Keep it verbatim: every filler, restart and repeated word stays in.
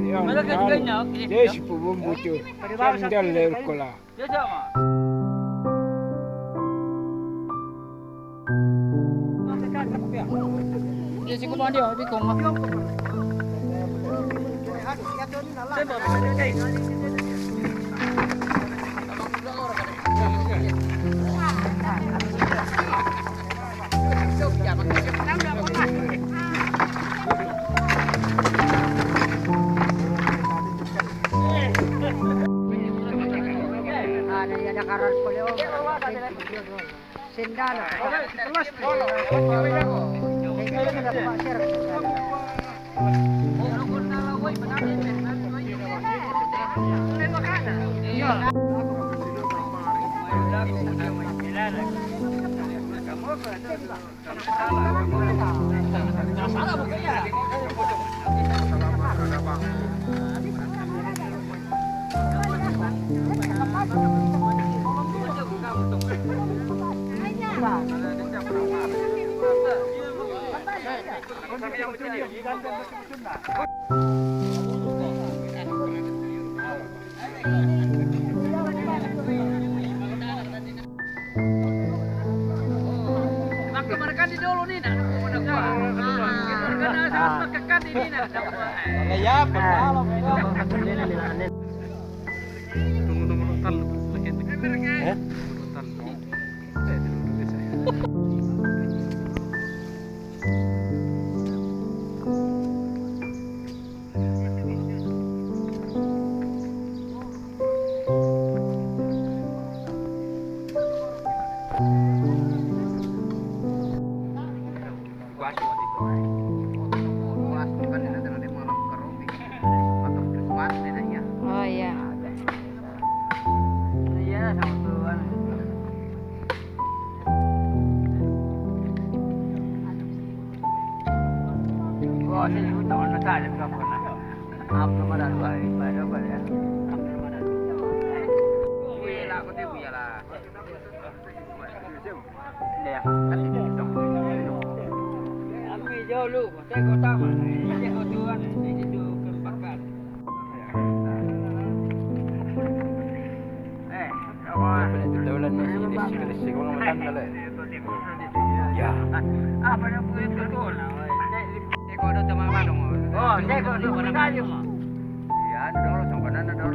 Yang kan, dia si pubun bucu. Yang dia lerkola. Dia si kubang dia, bikong. Ada, ada karar sekolah. Sendal. Pakai mereka di dulu nih, nah. Mereka dah pakai kan ini, nah. Ya, betul. Tunggu, tunggu, nonton. Eh? Nonton. Eh, dulu, dulu, saya. Oh, iya. Iya, sama tuan. Wah, saya juga tahu, nggak tahu, nggak pernah. Apa nama dah, Pak? Apa nama dah? Apa nama dah? Wih, lah, aku teh punya lah. Iya, kan ini dong. Kami jauh lu, saya kota mana? Saya kota tuan, ini tuh kepakan. Eh, apa? Daulan na si Desi, Desi, ko lang matanda la. Ya. Apa na po yung totoo na? Ikaw daw sa mga manong mo. Oh, hindi ko, hindi ko na kayo mo. Yan, daw, sa mga nanay daw.